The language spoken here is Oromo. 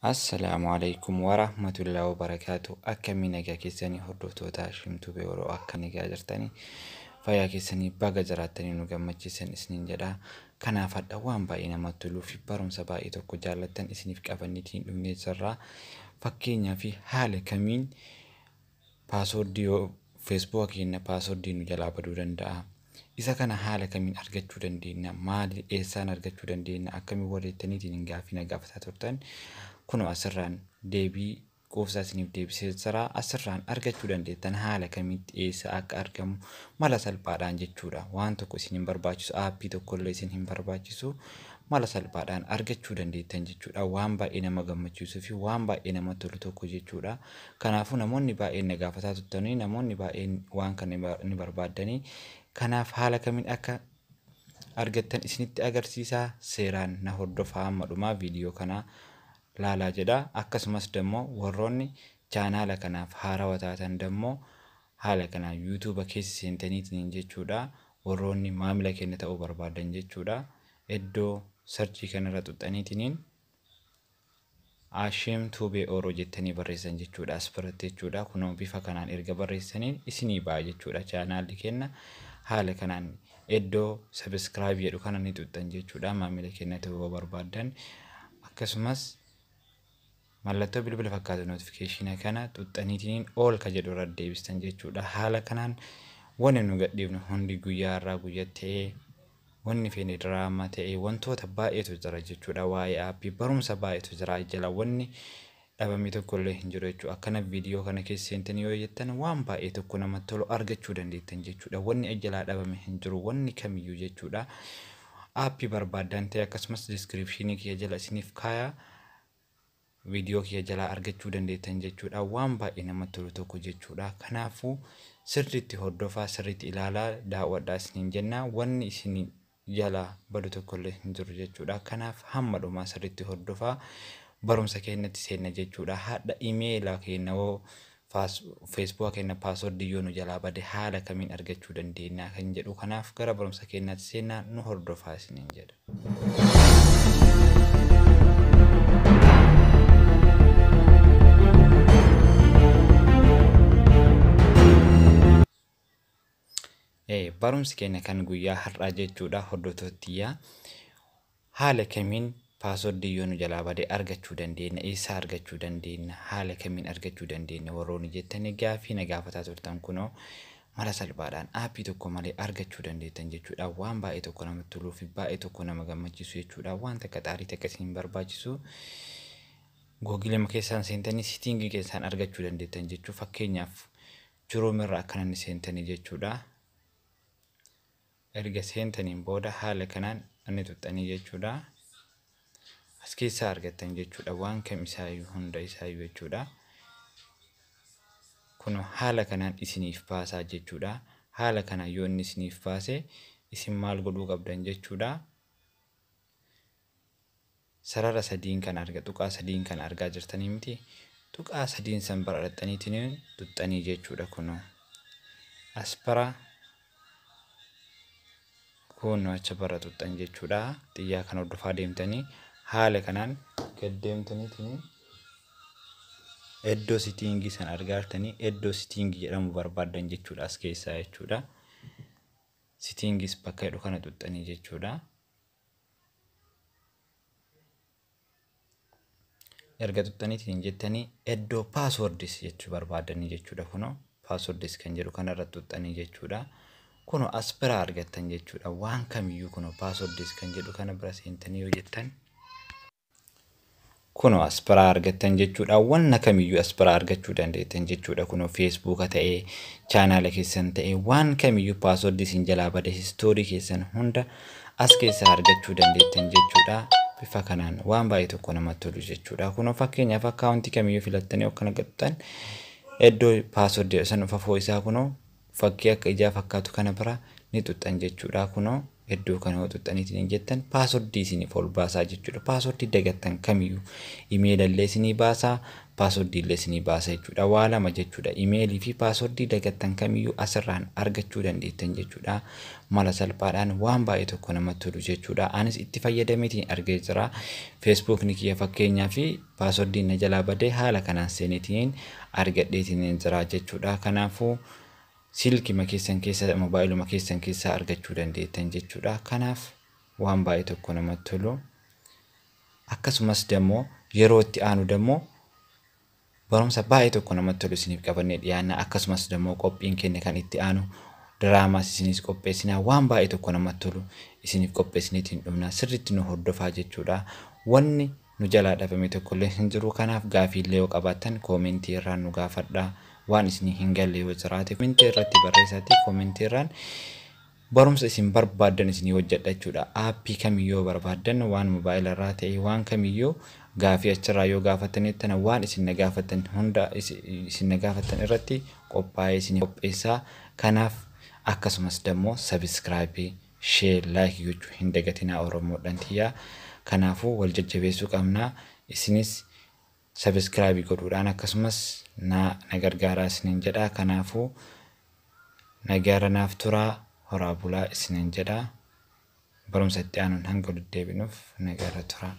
Assalaamu alaikum warahmatullahi wabarakaatu. Akkamii nagaa keessanii, hordoftoota Hashim Tube? Yeroo akka nagaa jirtanii, fayyaa keessanii, baga jiraattanii nu gammachiisan isiniin jedha. Kanaaf hadha waan baay'ee namatti toluu fi barumsa baay'ee tokko jaallattan isiniif qabanneetiin dhufnee jirra. Fakkeenyaa fi haala kamiin password yoo Facebook keenya password nu jalaa baduu danda'a. Isa kana haala kamiin argachuu dandeenya? Maali, eessaan argachuu dandeenya? Akkamiin warreettaniitiin gaaffii na gaafataa turtan. Kunoo asirraan deebii quubsaa isiniif deebisee jira. Asirraan argachuu dandeettan, haala kamitti eessa akka argamu mala salphaadhaan jechuudha. Waan tokko isin hin barbaachisu, app tokkollee isin hin barbaachisu. Mala salphaadhaan argachuu dandeettan jechuudha. Waan baay'ee nama gammachiisuu fi waan baay'ee namatti tolu tokko jechuudha. Kanaafuu namoonni baay'een na gaafataa turtanii, namoonni baay'een waan kana ni barbaaddanii. Kanaaf haala kamiin akka argattan isinitti agarsiisaa, seeraan na hordofaa, hamma dhumaa viidiyoo kanaa laalaa jedha. Akkasumas dammoo warroonni chaanaala kanaaf haarawaa taatan dammoo haala kanaan YouTube keessa seentaniitiin jechuudha. Warroonni maamila keenya ta'uu barbaadan jechuudha. Iddoo search kanarra tuxxaniitiin Hashim Tube Oro jettanii barreessan jechuudha, as biratti jechuudha. Kunoo bifa kanaan erga barreessaniin isinii ba'a jechuudha chaanaalli keenya. Haala kanaan iddoo subscribe jedhu kana ni tuxxan jechuudha, maamila keenya ta'uu barbaadan. Akkasumas mallattoo bilbila fakkaatu notification kana tuxxaniitiin all ka jedhu irra deebistan jechuudha. Haala kanaan wanni nu gadhiifnu hundi guyyaa irraa guyyaa ta'ee, wanni feene diraamaa ta'ee, wantoota baay'eetu jira jechuudha. Waa'ee app barumsa baay'eetu jira, jala wanni dhabame tokko illee hin jiru jechuudha. Akkana viidiyoo kana keessa seentanii yoo jettan waan baay'ee tokko namatti tolu argachuu dandeettan jechuudha. Wanni jalaa dhabame hin jiru, wanni kamiyyuu jechuudha. App barbaaddan ta'e akkasumas description kiyya jala isiniif kaayaa, viidiyoo kiyya jalaa argachuu dandeettan jechuudha. Waan baay'ee namatti tolu tokko jechuudha. Kanaafuu sirriitti hordofaa, sirriitti ilaalaa, daawwadhaa isiniin jenna. Wanni isin jala badu tokkollee hin jiru jechuudha. Kanaaf hamma dhumaa sirriitti hordofaa, barumsa keenyatti seenna jechuudha. Hadha email keenya hoo Facebook keenya password yoo nu jalaa bade haala kamiin argachuu dandeenya kan jedhu, kanaaf gara barumsa keenyaatti seenna, nu hordofaa isiniin jedha. Barumsi keenya kan guyyaa har'aa jechuudha, hordoftootiyyaa, haala kamiin password yoo nu jalaa bade argachuu dandeenya, eessaa argachuu dandeenya, haala kamiin argachuu dandeenya warroonni jettanii gaaffii na gaafataa turtan, kunoo mala salphaadhaan app tokko malee argachuu dandeettan jechuudha. Waan baay'ee tokko namatti toluu fi baay'ee tokko nama gammachiisu jechuudha. Waan takka xaarii takka isin hin barbaachisu. Google keessaan seentanii setting keessaan argachuu dandeettan jechuudha. Fakkeenyaaf Chrome irra akkana inni seentanii jechuudha. Erga seentaniin booda haala kanaan inni tuxxanii jechuudha. As keessaa argattan jechuudha, waan kam isaayyuu, hunda isaayyuu jechuudha. Kun haala kanaan isiniif baasaa jechuudha. Haala kanaan yoo inni isiniif baase isin maal godhuu qabdan jechuudha? Sarara sadiin kan arga, tuqaa sadiin kan argaa jirtanii miti. Tuqaa sadiin san bira dhaqxaniitiin tuxxanii jechuudha kunoo. As bara kunoo acha bara tuxxan jechuudha. Xiyyaa kan hordofaa deemtanii haala kanaan gad deemtaniitiin iddoo setting san argaa jirtanii, iddoo setting jedhamu barbaaddan jechuudha as keessaa jechuudha. Settings bakka jedhu kana tuxxanii jechuudha. Erga tuxxaniitiin jettanii iddoo passwords jechuu barbaadanii jechuudha, kunoo passwords kan jedhu kanarra tuxxanii jechuudha. Kunoo as biraa argattan jechuudha. Waan kamiyyuu kunoo passwords kan jedhu kana bira seentanii yoo jettan kunoo as biraa argattan jechuudha. Wanna kamiyyuu as biraa argachuu dandeettan jechuudha. Kunoo Facebook ta'ee, chaanaala keessan ta'ee, waan kamiyyuu password isin jalaa bade, history keessan hunda as keessaa argachuu dandeettan jechuudha. Bifa kanaan waan baay'ee tokko namatti tolu jechuudha. Kunoo fakkeenyaaf account kamiyyuu filattanii akkana gaxxan iddoo password san fafoo isaa kunoo fakkii akka ijaa fakkaatu kana bira ni tuxxan jechuudha. Kunoo Iddoo kana yoo tuqxaniitiin jettan passwordii isiniif ol baasaa jechuudha. Passwordii dagattan kamiyyuu imeelallee isinii baasaa, passwordii illee isinii baasa jechuudha. Waa lama jechuudha. Imeelii fi passwordii dagattan kamiyyuu asirraan argachuu dandeettan jechuudha. Mala salphaadhaan waan baay'ee tokko namatti tolu jechuudha. Anis itti fayyadameetiin argee jira. Feesbuukni kiyya fakkeenyaa fi passwordiin na jalaa badee haala kanaan seeneetiin argadheetiin jira jechuudha. Kanaafuu silkima keessan keessa, mobaayiluma keessan keessaa argachuu dandeettan jechuudha. Kanaaf waan baay'ee tokko namatti tolu. Akkasumas dammoo yeroo itti aanu dammoo barumsa baay'ee tokko namatti tolu isiniif qabannee dhiyaanna. Akkasumas dammoo qophiin keenya kan itti aanu diraamaas isinis qopheessinaa, waan baay'ee tokko namatti tolu isiniif qopheessineetiin dhumna. Sirriitti nu hordofaa jechuudha. Wanni nu jalaa dhabame tokkollee hin jiru. Kanaaf gaafiillee yoo qabaattan commentii irraan nu gaafadhaa. Waan isinii hin galle yoo jiraate commentii irratti barreessaati, commentii irraan barumsa isin barbaaddan isinii hojjedha jechuudha. Appii kamiyyuu barbaaddan, waan mobaayila irraa ta'e, waan kamiyyuu gaafii achirraa yoo gaafatanittana, waan isin na gaafattan hunda isin na gaafattan irratti qophaa'ee isinii qopheessaa. Kanaaf akkasumas dammoo subscribe, share, like gochuu hin dagatinaa, Oromoodhaan tiyyaa. Kanaafuu wal jajjabeessuu qabnaa. Isinis subscribe godhuudhaan akkasumas na gargaaraa isiniin jedha. Kanaafuu nagaara naaf turaa, horaa bulaa isiniin jedha. Barumsa itti aanuun hanga walitti deebinuuf nagaara turaa.